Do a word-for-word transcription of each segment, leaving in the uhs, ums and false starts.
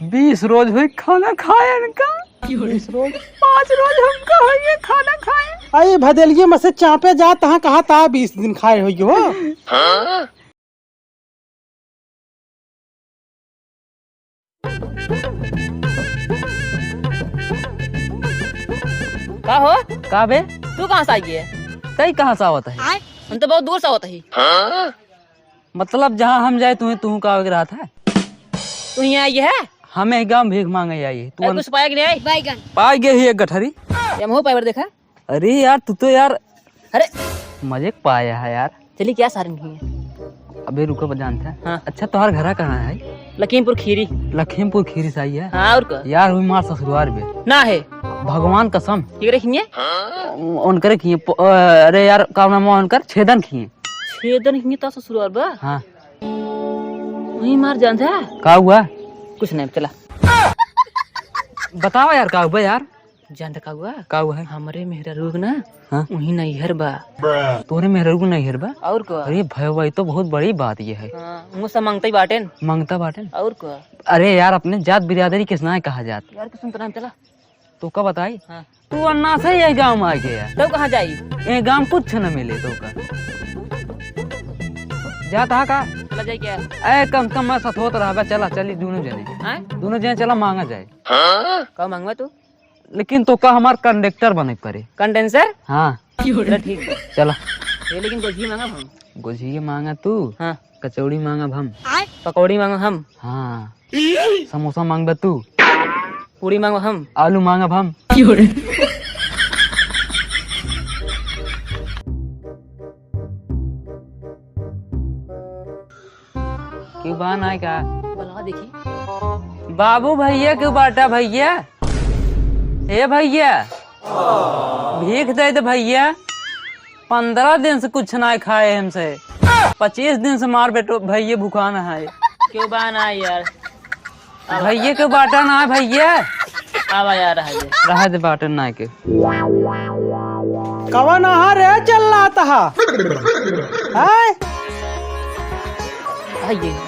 बीस रोज हुई खाना खाए इनका। बीस रोज? पाँच रोज हमका हुई है खाना खाए। अरे भदेलिये में से चापे जा, तहाँ कहा था बीस दिन खाए हुई हो। का हो? का बे? तू कहाँ से आई है? तई कहाँ से आवत है? हम तो बहुत दूर से आवत ही। मतलब जहाँ हम जाए तुम्हें, तू का आवे के रहत है? तू यहाँ आई है? हम एक गाँव भीख मांगे आई है। तू अरे अन- कुछ पाया कि नहीं आई? बैगन। पाई गए ही एक गठरी। ये मुँह पावर देखा। अरे यार, तू तो यार अरे। मजे के पाया है यार। चली क्या सारन की है? अबे रुको, बजान था। हाँ। अच्छा, तोहार घरा कहाँ है? लखीमपुर खीरी। लखीमपुर खीरी से आई है? हाँ, और का? यार, हुई मार ससुरार बे। ना है। भगवान कसम। ठीक रखिए। उनकरे किए, प-, अ, अरे यार, का नाम है उनकर? छेदन किए। छेदन किए तो ससुरार बा? हाँ। वही मार जान था। का हुआ? कुछ नहीं, चला। बताओ यार, का हुआ यार? जानत का हुआ? का हुआ है? हमरे मेहरारू के ना, हाँ? उही नैहर बा। तोरे मेहरारू के नैहर बा? और का? अरे भैया, ई तो बहुत बड़ी बात ये है। हाँ, मुँह से मांगता ही बाटेन। मांगता बाटेन? और का? अरे यार, अपने जात बिरादरी किसना है कहा जात? यार, किसने तो नाम चला। तो का बताई? हाँ। तू अन्ना से यही गाँव में आ गया। तो कहाँ जाई? ये गाँव कुछ न मिले तो का। जात हा का? चला जाई क्या? ए, कम से कम मैं सथोत रहबा, चला, चली दोनों जने। हाँ? दोनों जने चला मांगा जाए। का मांगवा तू? लेकिन तो का हमार कंडक्टर बने पड़े। कंडेंसर? हाँ। चला ठीक बा। चला। ये लेकिन गोझिए मांगब हम। गोझिए मांगा तू? हाँ। कचौड़ी मांगब हम। पकौड़ी मांगब हम। हाँ। समोसा मांगबे तू? पूड़ी मांगब हम। आलू मांगब हम। केहू बा नाय का? बुलावा देखी। बाबू भैया केहू बाटा भैया? ए भैया, भीख दे दे भैया। पन्द्रह दिन से कुछ नाय खाए हमसे। पच्चीस दिन से मार बेटो भैया भुखान है। केहू बा नाय यार? भैया केहू बाटा नाय भैया? आवा यार, रहा दे। रहा दे बाटन नाय के। कवन आहा रे चिल्लात हा? हैं? आइए।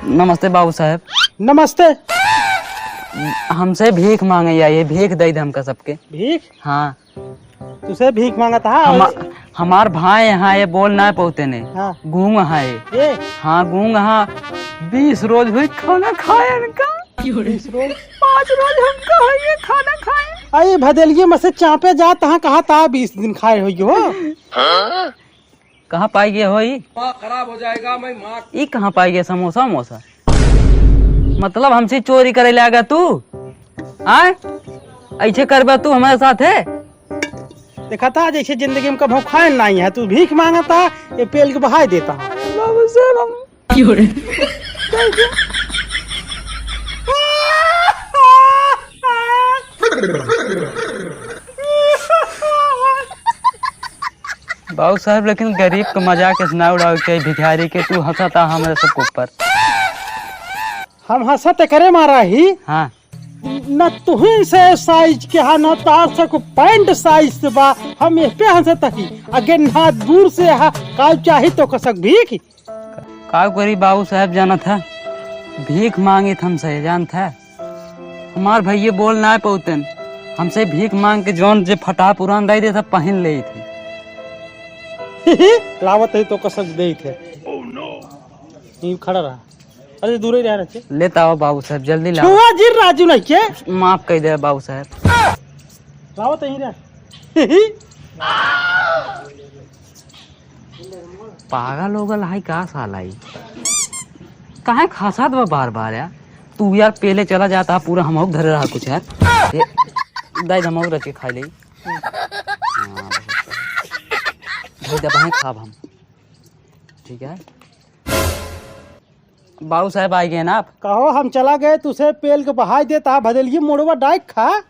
नमस्ते बाबू साहब। नमस्ते। हमसे भीख मांगे आइए, भीख दे दे हमका सबके। भीख? हाँ। तुसे भीख मांगत हा? हमा-, हमार भाई यहाँ ये बोल ना पौते ने। हाँ। गूंग है। ये? हाँ, गूंग हाँ। बीस रोज हुई खाना खाए इनका। बीस रोज? पाँच रोज हमका है ये खाना खाए। अरे भदेलिये में से चापे जा, तहाँ कहा था बीस दिन खाए हुई हो। कहाँ पाई गए हो ई? दिमाग खराब हो जाएगा, मैं मार। ई कहाँ पाई गए समोसा वमोसा? मतलब हमसे चोरी करे लागा तू? आय? ऐसे करबा तू हमारे साथ है? देखा था जैसे जिंदगी में कभो खाए नहीं है, तू भीख मांगता, ये पेल के बहाय देता है। बाबू साहब, हम क्यों रे? बाबू साहब, लेकिन गरीब के मजाक ऐसे ना उड़ावे के, भिखारी के, तू हंसता हमरे सबके ऊपर। हम हंसत एकरे मारा ही। हाँ। न तुही से साइज के हा, न तार से को पैंट साइज से बा, हम एह पे हंसत ही। अगे ना दूर से हा, का चाही तो कसक भीख। का करी बाबू साहब, जानत है, भीख मांगित हमसे, जानत है, हमार भैये बोल ना पौतन, हमसे भीख मांग के जौन जे फटा पुरान दे दे, सब पहन ले थे। लावत है तो कसक दे थे। यूं खड़ा रहा। अरे दूर ही रह रहे। लेता आओ बाबू साहब, जल्दी लाओ। छुआ जिर राजू नहीं के? माफ कर दे बाबू साहब। लावत है रे। पागल हो गल है का साला ई? काहे खसात बा बार बार यार? तू यार पहले चला जाता, पूरा हम धरे रहा कुछ यार। ए, दाई हम रच के खा ले। हाँ, भाई दबाए खाब हम। ठीक है। बाबू साहब आ गए ना आप? कहो हम चला गए, तुसे पेल के बहाई देता, भदेलिये मोड़वा डाइक खा।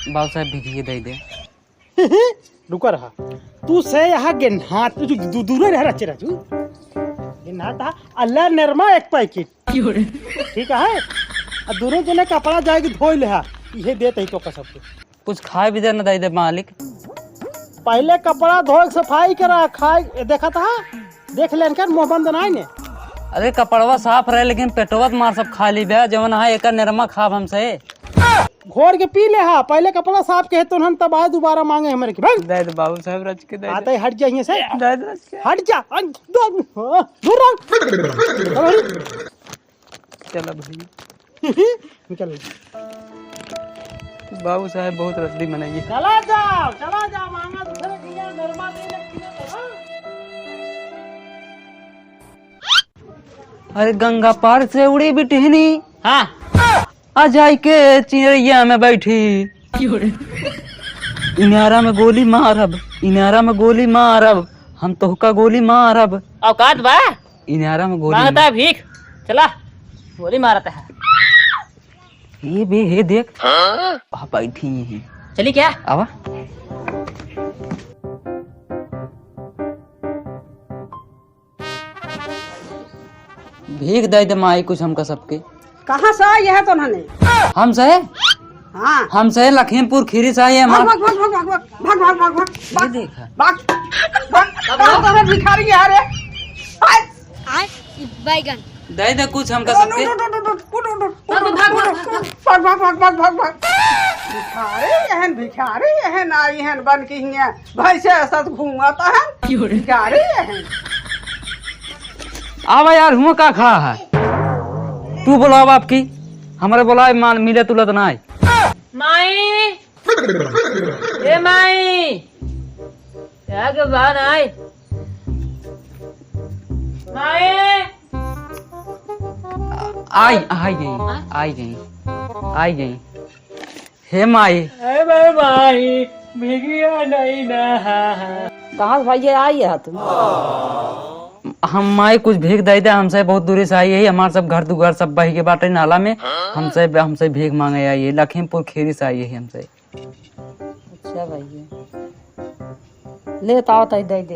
बाबू साहब भिखिये दे दे। रुका रहा। तू से यहाँ गेन्हात, तू दू-, दूर रह रचे राजू। गेन्हात हा, अल्लाह नरमा एक पैकेट। ठीक है? आ दोनों जने कपड़ा जाएगी धोई ले हा। इहे देत ही तो का सबके। कुछ खाए भी दे ना दे दे मालिक। पहिले कपड़ा धोइ के सफाई करा, खाइ, देखत हा? देख लेन कर, मुँह बंद नाहीं ने। अरे, कपड़वा साफ रहे, लेकिन पेटवा त मार सब खाली बे, जवन है एकर निरमा खाब हमसे। घोर के पी ले हा, पहिले कपड़ा साफ के है, तो हम तब आए दोबारा माँगे हमरे के, भाग। दे दे बाबू साहब, रच के दे दे। आते ही हट जा हियाँ से। दे दे रच के। हट जा, अन-, दो, हाँ, दूर रह। चला भाई। निकल। बाबू साहब बहुत रद्दी मनइया। चला जाओ, चला जाओ, माँगा दूसरे के यहाँ, घर में नहीं रखी ना, तो हाँ। अरे गंगा पार से उड़ी बिटिहनी। हाँ। आ जाई के चिड़ैया में बैठी। इनारा में गोली मारब, इनारा में गोली मारब, हम तोहका गोली मारब। औकात बा? इनारा में गोली मारता मार। है भीख, चला, गोली मारता है। ये बे, हे देख। हाँ? आ, बैठी ही। चली क्या? आवा। भीख दे दे माई कुछ हमका सबके। कहाँ से आई है तो उन्होंने? हमसे? हाँ। हमसे लखीमपुर खीरी से आई है भाग, हमार। भाग, भाग, भाग, भाग, भाग। ये देखा। भाग, भाग, भाग, भाग, भिखारी है रे। भाग। आय, बैगन। दे दे कुछ हमका सबके। उठ, उठ, उठ, उठ, उठ, उठ, उठ, उठ, उठ, उठ, उठ, उठ, भाग, भाग, भाग, भाग, भाग, भाग। भिखारी एहन, भिखारी एहन आई हन बन के हियाँ भैंसे साथ घूमत हन। क्यों रे? भिखारी एहन। आवा यार, हुआँ का खड़ा है? तू बोलावा आपकी, हमरे बोलाए मान मिले तुलत ना आई। माई, ए माई, क्या के बाहर आई? माई। आई, आई गई, हाँ? आई गई, आई गई। हे माई। ए बे माई, भिगिया नहीं ना। कहाँ से भैया आई है तू? हम माई कुछ भीख दे दे, हमसे बहुत दूरी से आई है, हमार सब घर दुआर सब बह के बाटे नाला में, हमसे, हमसे भीख मांगे आई है, लखीमपुर खीरी से आई है हमसे। अच्छा भैया, ले तो आओ, तई दे दे।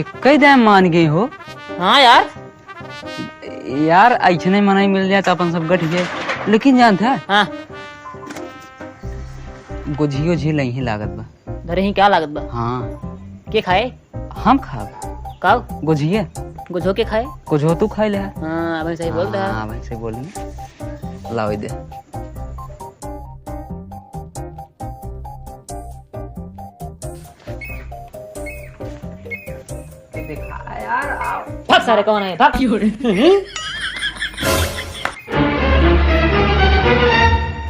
एक कई दे मान गए हो। हाँ यार। यार, ऐसे नहीं मनई मिल जाए तो अपन सब गठ गए। लेकिन जानत है? हाँ। गोझी ओझी लई ही लागत बा। धरे ही क्या लागत बा? हाँ। के खाए? हम खाब। काव? गोझिया। गोझो के खाए? गोझो तू खाए ले। हाँ, अब सही बोल रहा। हाँ, अब सही बोली। लाओ दे। देखा यार, आओ। भाग सारे, कौन है? भाग।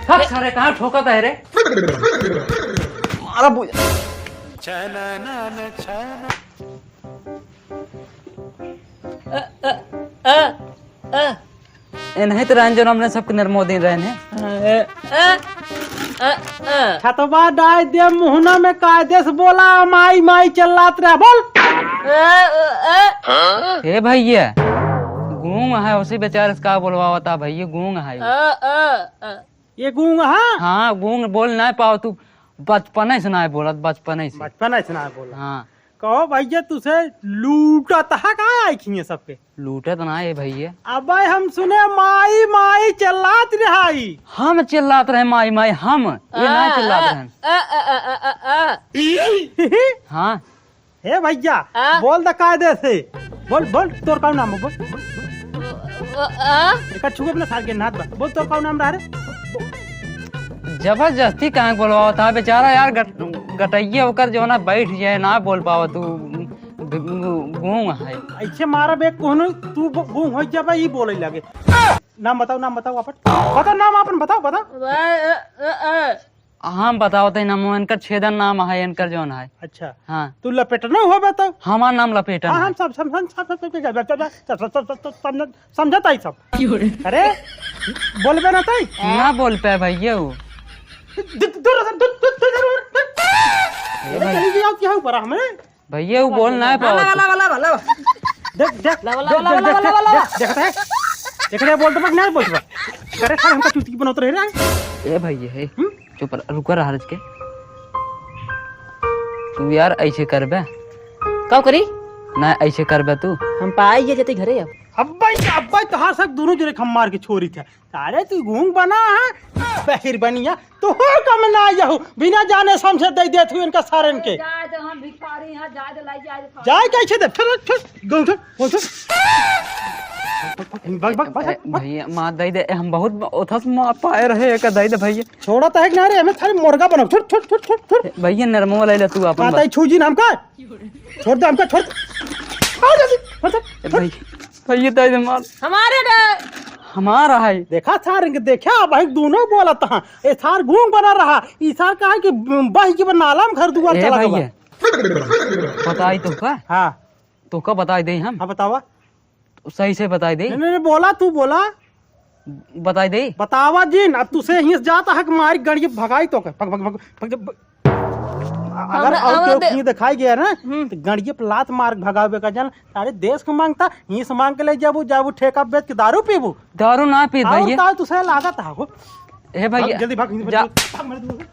भाग सारे, कहाँ ठोकत है रे? मारा बुझा। अ, अ, अ, अ। ए नहीं तो रहन जो हमने सबके नरमोदिन रहन है। अ, अ, अ, अ। छतवा डाल दे मुहना में, कायदे से बोला, माई माई चिल्लात रह, बोल। अ, अ, अ। हे भैया, गूंग है, उसी बेचारे से का बोलवावता भैया, गूंग है। अ, अ, अ। ये गूंग है? हाँ, गूंग बोल ना पाओ तू, बचपने से ना बोलत, बचपने से। बचपने से ना बोलत। हाँ। कहो भैया, तुसे लूटत हा का आई खिए सबके? लूटत ना है भैया। अबे हम सुने माई माई चिल्लात रहाई। हम चिल्लात रहे माई माई, हम। ये ना आ, चिल्लात आ, रहन। आ, आ, आ, आ, आ, आ। हाँ। हे भैया, आ? बोल द कायदे से। बोल, बोल, तोर का नाम है? बोल, बोल। आ? एका छुए अपना सार के नाथ बा। बोल, तोर का नाम रहा रे? जबरदस्ती कहाँ बोलवावत हा बेचारा यार, गट-, गटैया ओकर जो ना बैठ जाए, ना बोल पावत, तू ग-, ग-, गूंग है। ऐसे मारा बे कोनो, तू ब-, गूंग हो जाबे, ई बोले लगे। नाम बताओ, नाम बताओ अपन। बताओ नाम अपन, बताओ, बताओ। अ, अ, अ, अ। हम बतावत है नाम, इनकर छेदन नाम है, इनकर जौन है। अच्छा। हाँ। तू लपेटना होबे तो? हमार नाम लपेटन हाँ, है। हम सब, सब, सब, समझ-, समझत है सब। क्यों रे? अरे, बोलबे ना तई? ना बोल पे भैया वो। दू-, दू-, दू-, दू-, दू-, दू-, ए भाई। चली जाओ, क्या ऊपर हमें? भैया, वो बोल ना पावत। लावा, लावा, लावा, लावा। देख, देख, लावा, देख, लावा, देख, लावा, देख, लावा, लावा। देख, देख, देख, देख, बोल तो मत, नहीं बोल तो। करे सारे हमका चुटकी बनावत रहे रे। ए भैया, हे। हम्म? चुप रह, रुका रहा रच के। तू यार ऐसे करबे? का करी? ना, ऐसे करबे तू। हम पाई ये जते घरे अब। अब्बे, अब्बे, तोहार सब दोनों जने हम मार के छोड़ी थे। सारे तू गूंग बना है। बहिर बनिया, तो हो कम ना यहू, बिना जाने समझे दे देत हुई इनका सारन के। जाए दे, हम भिखारी हैं, जाए दे, लाई जाए दे। जाए कैसे दे? फिर, फिर, गौ, फिर, गौ, फिर। बक, बक, बक, ए, बक। भैया, मार दे दे, हम बहुत ओथस मार पाए रहे, एक दे दे भैया। छोड़ा तो है कि ना रे, हमें थारे मुर्गा बनाओ। छोड़, छोड़, छोड़, छोड़, छोड़। ए, भैया, नरमो ले ले तू अपन पता ही बस। छू जी ना हमका। छोड़ दे हमका, छोड़ दे। आ जल्दी, छोड़ दे, ए, छोड़। भैया, भैया, दे दे मार। हमारे रे। हमारा है। देखा था रिंग, देखा, भाई दोनों बोलत हैं। ए थार गूंग बना रहा। ई थार कहा कि बह के नाला में घर दुआर ए चला गवा। भैया, बताई तो का? हाँ। तो का बताई दे हम? हाँ, बतावा। सही से बताई दे। नहीं, नहीं, नहीं, बोला, तू बोला। बताई दे। बतावा जिन, अब तुसे हिंस जाता है कि मारी गड़िए भगाई तो के। भग, भग, भग, भग, भग। अगर हमरा, और हमरा केहू दे- कहीं दिखाई गया ना, हम्म। तो गड़िए पे लात मार के भगावे का जन। सारे देश को मांगता, हिंस मांग के ले जाबू, जाबू ठेका बेच के दारू पीबू। दारू ना पी और भैया। का तुसे लागत है हो? ए भैया। भाग, जल्दी भाग, जल्दी जा। भाग, भाग, मार दूंगा।